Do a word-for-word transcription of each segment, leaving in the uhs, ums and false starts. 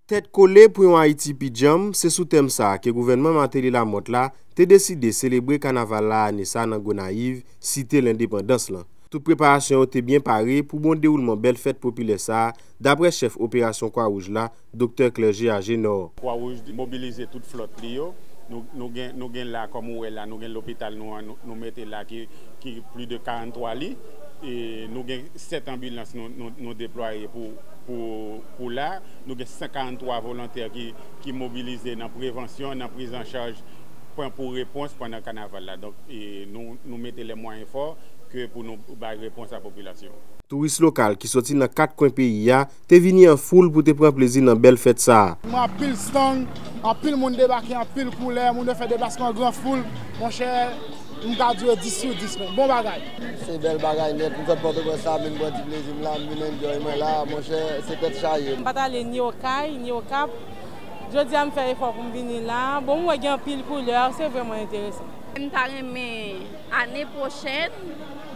Tèt kole pou yon Ayiti pi djanm, se sou tèm sa a ke gouvènman Martelly-Lamothe la te deside selebre kanaval la ane sa nan Gonayiv, site lendepandans lan. Tout preparasyon yo te byen pare pou bon dewoulman bèl fèt popilè sa a, daprè chèf operasyon Kwawouj la, Doktè Clergé Agénor. Kwawouj mobilize tout flòt li yo. Nou, nou gen, nou gen la, kòm ou wè la, nou gen lopital nou an, nou, nou mete la ki, ki plis de karant twa lit. E nou gen sèt anbilans nou, nou, nou deplwaye pou, pou, pou la. Nou gen san karant twa volontè ki, ki mobilize nan prevansyon, nan priz an chaj, pran pou repons pandan kanaval la. Donk, e nou, nou mete les moyens forts ke pou nou bay repons a popilasyon. Touris lokal ki soti nan kat kwen peyi a te vini an foul pou te pran plezi nan bèl fèt sa a. Mwen anpil stand, anpil moun debake, anpil koulè, moun yo fè deplasman gran foul. Monchè, m ka di yo dis sou dis, men bon bagay. Se bèl bagay nèt, m sot Pòtoprens la, m vin pran ti plezi m la, m vin enjoy mwen la, monchè, se tèt chaje. M pa t ale ni Okay, ni Okap. Jodi a m fè efò pou m vini la. Bon, m wè gen anpil koulè, se vrèman enteresan. M ta renmen ane pwochèn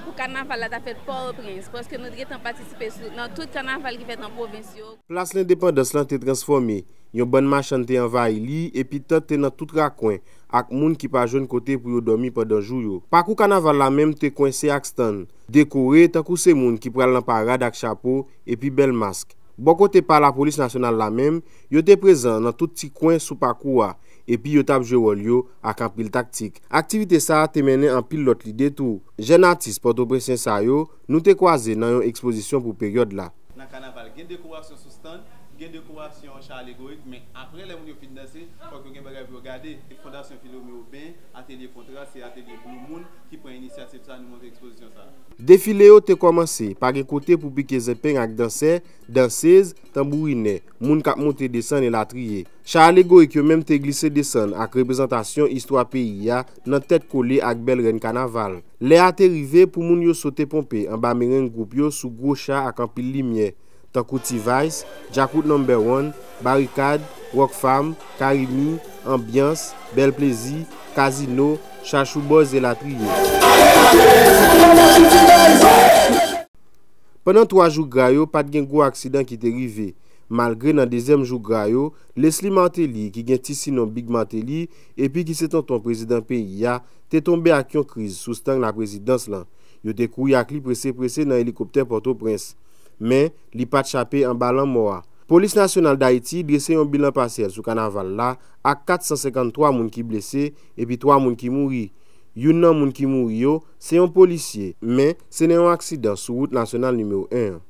pou kanaval la ta fèt Pòtoprens, paske nou t gentan patisipe sou, nan tout kanaval ki fèt nan pwovens yo. Plas Lendepandans lan te transfòme, yon bann machann te anvayi li, epi tant te nan tout rakwen, ak moun ki pa jwenn kote pou yo dòmi pandan jou yo. Pakou kanaval la menm te kwense ak stand dekore, tankou se moun ki pral nan parad ak chapo, epi bèl mask. Bò kote pa Lapolis Nasyonal la menm, yo te prezan nan tout ti kwen sou pakou a, epi yo t ap jwe wòl yo ak anpil taktik. Aktivite sa a te mennen anpil lòt lide tou. Jèn atis pòtoprensyen sa yo, nou te kwaze nan yon ekspozisyon pou peryòd la. Nan kanaval, gen dekorasyon sou stand, gen dekorasyon cha alegorik, men apre lè moun yo fin danse, fòk yo gen bagay pou yo gade. Fondasyon Filome Oben, Atelye Kontra, se atelye Blue Moon ki pran inisyativ sa, nou monte ekspozisyon sa. Defile yo te kòmanse, pa gen kote pou pike zenpeng ak dansè, dansez, tanbourinè, moun k ap monte desann elatriye. Cha alegorik yo menm te glise desann ak reprezantasyon istwa peyi a nan tèt kole ak bèl rèn kanaval. Lè a te rive pou moun yo sote ponpe anba mereng gwoup yo sou gwo cha ak anpil limyè, tankou T-Vice, Djakout Number One, Barikad, Rockfam, Karimi, Anbyans, Bèl Plezi, Kazino, Chachou Boys elatriye. Pandan twa jou gra yo, pa t gen gwo aksidan ki te rive. Malgre nan dezyèm jou gra yo, Leslie Martelly, ki gen ti sinon Big Martelly, epi ki se tonton prezidan peyi a, te tonbe ak yon kriz sou stand laprezidans lan. Yo te kouri ak li prese prese nan elikoptè Pòtoprens. Men, li pa t chape anba lanmò a. Polis Nasyonal Dayiti drese yon bilan pasyèl sou kanaval la, ak kat san senkann twa moun ki blese, epi twa moun ki mouri. Youn nan moun ki mouri yo, se yon polisye, men se nan yon aksidan sou wout nasyonal nimewo en an.